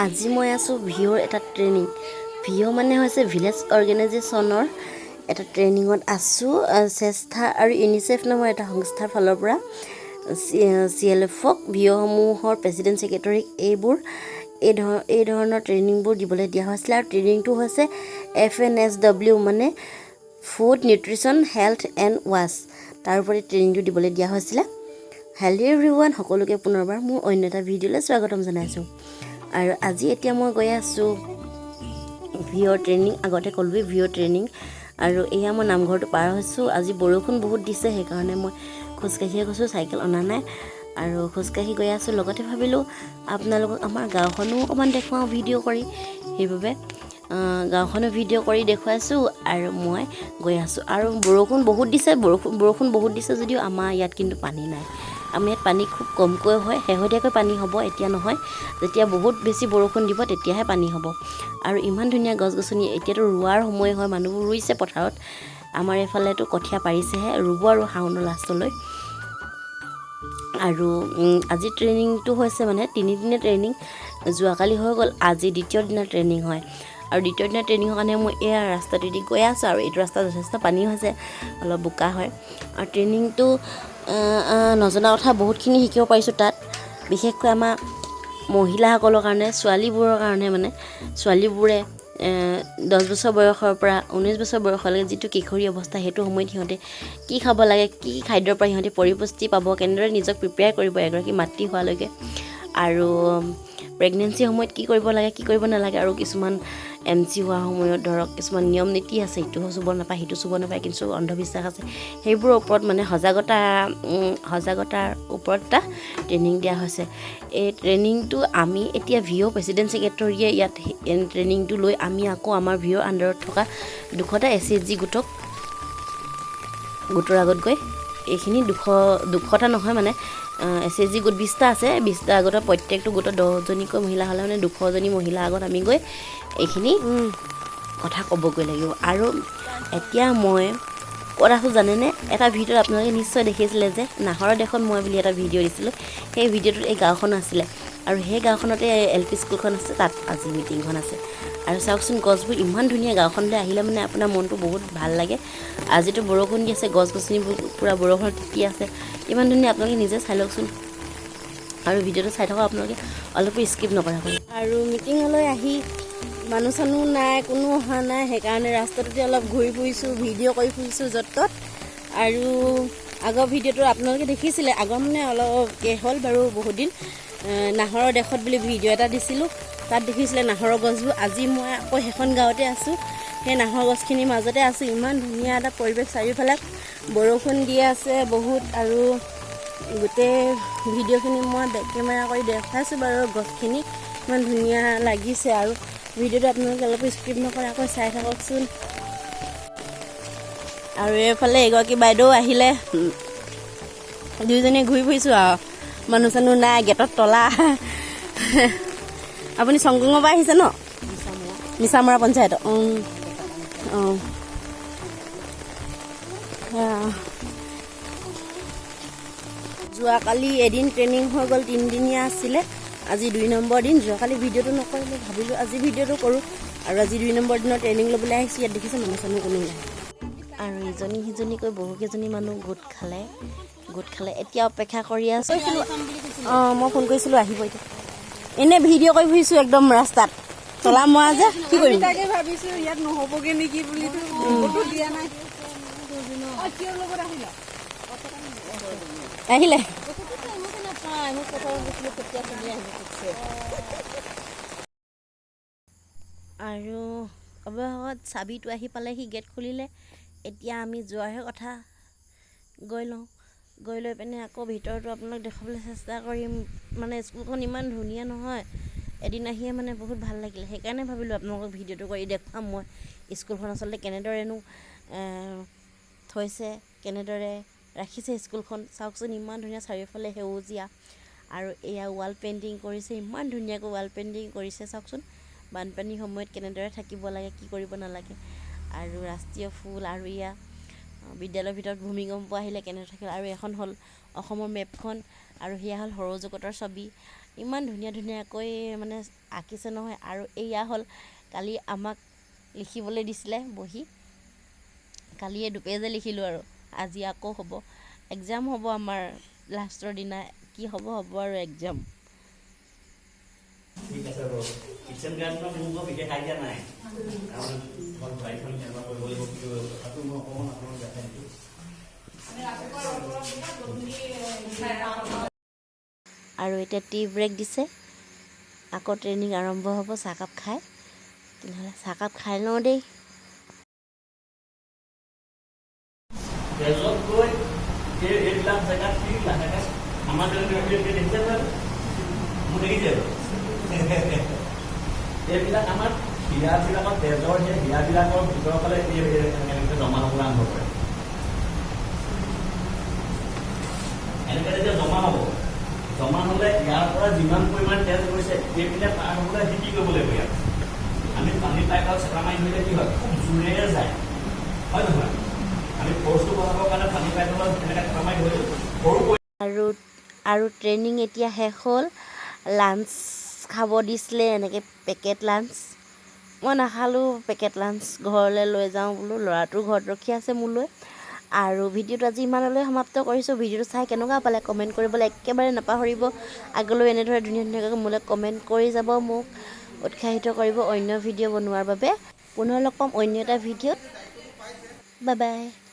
আজি মই আছোঁ ভিঅ'ৰ এটা ট্ৰেইনিং। ভিঅ' মানে হৈছে ভিলেজ অৰ্গেনাইজেশ্যনৰ এটা ট্ৰেইনিঙত আছোঁ। শ্ৰেষ্ঠা আৰু ইউনিচেফ নামৰ এটা সংস্থাৰ ফালৰ পৰা চি এল এফক, ভিঅ'সমূহৰ প্ৰেচিডেণ্ট, ছেক্ৰেটৰীক এইবোৰ এই ধৰণৰ ট্ৰেইনিংবোৰ দিবলৈ দিয়া হৈছিলে। আৰু ট্ৰেইনিংটো হৈছে এফএনএছডব্লিউ, মানে food, nutrition, health and wash, তাৰ ওপৰতে ট্ৰেইনিংটো দিবলৈ দিয়া হৈছিলে। হেল্ল' এভৰিৱান, সকলোকে পুনৰবাৰ মোৰ অন্য এটা ভিডিঅ'লৈ স্বাগতম জনাইছোঁ। আৰু আজি এতিয়া মই গৈ আছোঁ ভিঅ'ৰ ট্ৰেইনিং, আগতে ক'লোৱেই ভিঅ' ট্ৰেইনিং। আৰু এয়া মই নামঘৰটো পাৰ হৈছোঁ। আজি বৰষুণ বহুত দিছে, সেইকাৰণে মই খোজকাঢ়িয়ে গৈছোঁ, চাইকেল অনা নাই আৰু খোজকাঢ়ি গৈ আছোঁ। লগতে ভাবিলোঁ আপোনালোকক আমাৰ গাঁওখনো অকণমান দেখুৱাওঁ ভিডিঅ' কৰি, সেইবাবে গাঁওখনো ভিডিঅ' কৰি দেখুৱাইছোঁ আৰু মই গৈ আছোঁ। আৰু বৰষুণ বহুত দিছে, বৰষুণ বহুত দিছে যদিও আমাৰ ইয়াত কিন্তু পানী নাই। আমাৰ ইয়াত পানী খুব কমকৈ হয়, শেহতীয়াকৈ পানী হ'ব, এতিয়া নহয়। যেতিয়া বহুত বেছি বৰষুণ দিব, তেতিয়াহে পানী হ'ব। আৰু ইমান ধুনীয়া গছ গছনি, এতিয়াতো ৰোৱাৰ সময় হয়, মানুহবোৰ ৰুইছে পথাৰত। আমাৰ এইফালেতো কঠীয়া পাৰিছেহে, ৰুব আৰু শাওনৰ লাষ্টলৈ। আৰু আজি ট্ৰেইনিংটো হৈছে মানে তিনিদিনীয়া ট্ৰেইনিং, যোৱাকালি হৈ গ'ল, আজি দ্বিতীয় দিনা ট্ৰেইনিং হয়। আৰু দ্বিতীয় দিনা ট্ৰেইনিঙৰ কাৰণে মই এয়া ৰাস্তাটোদি গৈ আছোঁ। আৰু এইটো ৰাস্তাত যথেষ্ট পানী হৈছে, অলপ বোকা হয়। আৰু ট্ৰেইনিংটো নজনা কথা বহুতখিনি শিকিব পাৰিছোঁ তাত, বিশেষকৈ আমাৰ মহিলাসকলৰ কাৰণে, ছোৱালীবোৰৰ কাৰণে। মানে ছোৱালীবোৰে 10 বছৰ বয়সৰ পৰা 19 বছৰ বয়সলৈকে যিটো কিশোৰী অৱস্থা, সেইটো সময়ত সিহঁতে কি খাব লাগে, কি কি খাদ্যৰ পৰা সিহঁতে পৰিপুষ্টি পাব, কেনেদৰে নিজক প্ৰিপেয়াৰ কৰিব এগৰাকী মাতৃ হোৱালৈকে, আৰু প্ৰেগনেঞ্চিৰ সময়ত কি কৰিব লাগে, কি কৰিব নালাগে, আৰু কিছুমান এমচি হোৱাৰ সময়ত ধৰক কিছুমান নিয়ম নীতি আছে, ইটো চুব নাপায়, সিটো চুব নাপায়, কিছু অন্ধবিশ্বাস আছে, সেইবোৰৰ ওপৰত মানে সজাগতাৰ ওপৰত এটা ট্ৰেইনিং দিয়া হৈছে। এই ট্ৰেইনিংটো আমি এতিয়া ভিঅ' প্ৰেচিডেণ্ট ছেক্ৰেটৰীয়ে ইয়াত ট্ৰেইনিংটো লৈ আমি আকৌ আমাৰ ভিঅ'ৰ আণ্ডাৰত থকা 200টা এছএইচজি গোটৰ আগত গৈ এইখিনি 200টা নহয়, মানে এছএইচজি গোট 20টা আছে, 20টা আগত প্ৰত্যেকটো গোটত 10জনীকৈ মহিলা হ'লে মানে 200জনী মহিলাৰ আগত আমি গৈ এইখিনি কথা ক'বগৈ লাগিব। আৰু এতিয়া মই ক'ত আছোঁ জানেনে? এটা ভিডিঅ'ত আপোনালোকে নিশ্চয় দেখিছিলে যে নাহৰৰ দেশত মই বুলি এটা ভিডিঅ' দিছিলোঁ, সেই ভিডিঅ'টোত এই গাঁওখন আছিলে আৰু সেই গাঁওখনতে এলপি স্কুলখন আছে, তাত আজি মিটিংখন আছে। আৰু চাওকচোন গছবোৰ ইমান ধুনীয়া, গাঁওখনলৈ আহিলে মানে আপোনাৰ মনটো বহুত ভাল লাগে। আজিতো বৰষুণ দি আছে, গছ গছনিবোৰ পূৰা বৰষুণত তিতি আছে, কিমান ধুনীয়া আপোনালোকে নিজে চাই লওকচোন। আৰু ভিডিঅ'টো চাই থাকক আপোনালোকে অলপো স্কিপ নকৰাকৈ। আৰু মিটিঙলৈ আহি মানুহ চানুহ নাই, কোনো অহা নাই, সেইকাৰণে ৰাস্তাটোতে অলপ ঘূৰি ফুৰিছোঁ, ভিডিঅ' কৰি ফুৰিছোঁ য'ত ত'ত। আৰু আগৰ ভিডিঅ'টো আপোনালোকে দেখিছিলে, আগৰ মানে অলপ হ'ল বাৰু বহুত দিন, নাহৰৰ দেশত বুলি ভিডিঅ' এটা দিছিলোঁ, তাত দেখিছিলে নাহৰৰ গছবোৰ। আজি মই আকৌ সেইখন গাঁৱতে আছোঁ, সেই নাহৰ গছখিনিৰ মাজতে আছোঁ। ইমান ধুনীয়া এটা পৰিৱেশ, চাৰিওফালে বৰষুণ দি আছে বহুত। আৰু গোটেই ভিডিঅ'খিনি মই বেক কেমেৰা কৰি দেখাইছোঁ বাৰু, গছখিনি ইমান ধুনীয়া লাগিছে। আৰু ভিডিঅ'টো আপোনালোকে অলপ স্কিপ নকৰাকৈ চাই থাককচোন। আৰু এইফালে এগৰাকী বাইদেউ আহিলে, দুয়োজনীয়ে ঘূৰি ফুৰিছোঁ। আৰু মানুহ চানুহ নাই, গেটত তলা। আপুনি চংগঙৰ পৰা আহিছে ন? মিছামৰা পঞ্চায়ত। অঁ। সেয়া। যোৱাকালি এদিন ট্ৰেইনিং হৈ গ'ল, তিনিদিনীয়া আছিলে, আজি 2 নম্বৰ দিন। যোৱাকালি ভিডিঅ'টো নকৰিলোঁ, ভাবিলোঁ আজি ভিডিঅ'টো কৰোঁ। আৰু আজি 2 নম্বৰ দিনৰ ট্ৰেইনিং ল'বলৈ আহিছোঁ। ইয়াত দেখিছে মানুহ চানুহ কোনো নাই। আৰু ইজনী সিজনীকৈ বহুকেইজনী মানুহ গোট খালে, গোট খালে। এতিয়া অপেক্ষা কৰি আছোঁ। অঁ, মই ফোন কৰিছিলোঁ, আহিব এতিয়া। এনেই ভিডিঅ' কৰি ফুৰিছোঁ একদম ৰাস্তাত, তলা মৰা যে কি কৰিম। তাকে ভাবিছো ইয়াত নহ'বগে নেকি বুলিতো ক'তো দিয়া নাই। অ, কিয় লগত আহিলা? আহিলে। নাপায়, মই পথাৰত গৈছিলো তেতিয়া শুনি আহিব খুজিছে। আৰু অৱশেষত চাবিটো আহি পালেহি, গেট খুলিলে। এতিয়া আমি যোৱাৰহে কথা। গৈ লওঁ, গৈ লৈ পিনে আকৌ ভিতৰতো আপোনাক দেখুৱাবলৈ চেষ্টা কৰিম। মানে স্কুলখন ইমান ধুনীয়া নহয়, এদিন আহিয়ে মানে বহুত ভাল লাগিলে, সেইকাৰণে ভাবিলোঁ আপোনালোকক ভিডিঅ'টো কৰি দেখুৱাম মই স্কুলখন আচলতে কেনেদৰেনো থৈছে, কেনেদৰে ৰাখিছে স্কুলখন। চাওকচোন, ইমান ধুনীয়া, চাৰিওফালে সেউজীয়া। আৰু এয়া ৱাল পেইণ্টিং কৰিছে, ইমান ধুনীয়াকৈ ৱাল পেইণ্টিং কৰিছে। চাওকচোন, বানপানীৰ সময়ত কেনেদৰে থাকিব লাগে, কি কৰিব নালাগে, আৰু ৰাষ্ট্ৰীয় ফুল, আৰু এয়া বিদ্যালয়ৰ ভিতৰত ভূমিকম্প আহিলে কেনেদৰে থাকিব। আৰু এখন হ'ল অসমৰ মেপখন আৰু সেয়া হ'ল সৌৰজগতৰ ছবি। ইমান ধুনীয়া ধুনীয়াকৈ মানে আঁকিছে নহয়। আৰু এয়া হ'ল কালি আমাক লিখিবলৈ দিছিলে বহি, কালিয়ে দুপেজে লিখিলোঁ আৰু আজি আকৌ হ'ব এক্সাম হ'ব আমাৰ লাষ্টৰ দিনা, কি হ'ব হ'ব আৰু এক্সাম। ঠিক আছে বাৰু, কিটচেন গাৰ্ডেনৰ মোৰ বৰ বিশেষ আইডিয়া নাই, কাৰণ ঘৰত বাৰীখন কেনেকুৱা কৰিব লাগিব কি কৰিব লাগিব, তথাপিও মই অকণমান আপোনাক দেখাই দিছোঁ। আৰু এতিয়া টি ব্ৰেক দিছে, আকৌ ট্ৰেইনিং আৰম্ভ হ'ব চাহকাপ খাই। তেনেহ'লে চাহকাপ খাই লওঁ দেই। তেজত গৈ এইবিলাক জেগাত সি লাহেকে আমাৰ যেনেকৈ দেখিছে নহয়, মোক দেখিছে, এইবিলাক আমাৰ শিৰাবিলাকৰ তেজৰ সেই শিৰাবিলাকৰ ভিতৰৰ ফালে এই এনেকৈ জমা হ'বলৈ আৰম্ভ কৰে। এনেকৈ যেতিয়া জমা হ'ব, জমা হ'লে ইয়াৰ পৰা যিমান পৰিমাণ তেজ গৈছে এইপিনে পাৰ হ'বলৈ সি কি কৰিব লাগিব? ইয়াত আমি পানী পাইপত চেপা মাৰি ধৰিলে কি হয়? খুব জোৰেৰে যায়, হয় নহয়? আমি ফ'ৰ্চটো বঢ়াবৰ কাৰণে পানী পাইপত এনেকৈ চেপা মাৰি ধৰিলোঁ সৰু আৰু ট্ৰেইনিং এতিয়া শেষ হ'ল। লাঞ্চ খাব দিছিলে, এনেকৈ পেকেট লাঞ্চ। মই নাখালোঁ পেকেট লাঞ্চ, ঘৰলৈ লৈ যাওঁ বোলো, ল'ৰাটো ঘৰত ৰখি আছে মোলৈ। আৰু ভিডিঅ'টো আজি ইমানলৈ সমাপ্ত কৰিছোঁ। ভিডিঅ'টো চাই কেনেকুৱা পালে কমেণ্ট কৰিবলৈ একেবাৰে নাপাহৰিব। আগলৈও এনেদৰে ধুনীয়া ধুনীয়াকৈ মোলৈ কমেণ্ট কৰি যাব, মোক উৎসাহিত কৰিব অন্য ভিডিঅ' বনোৱাৰ বাবে। পুনৰ লগ পাম অন্য এটা ভিডিঅ'ত। Bye bye.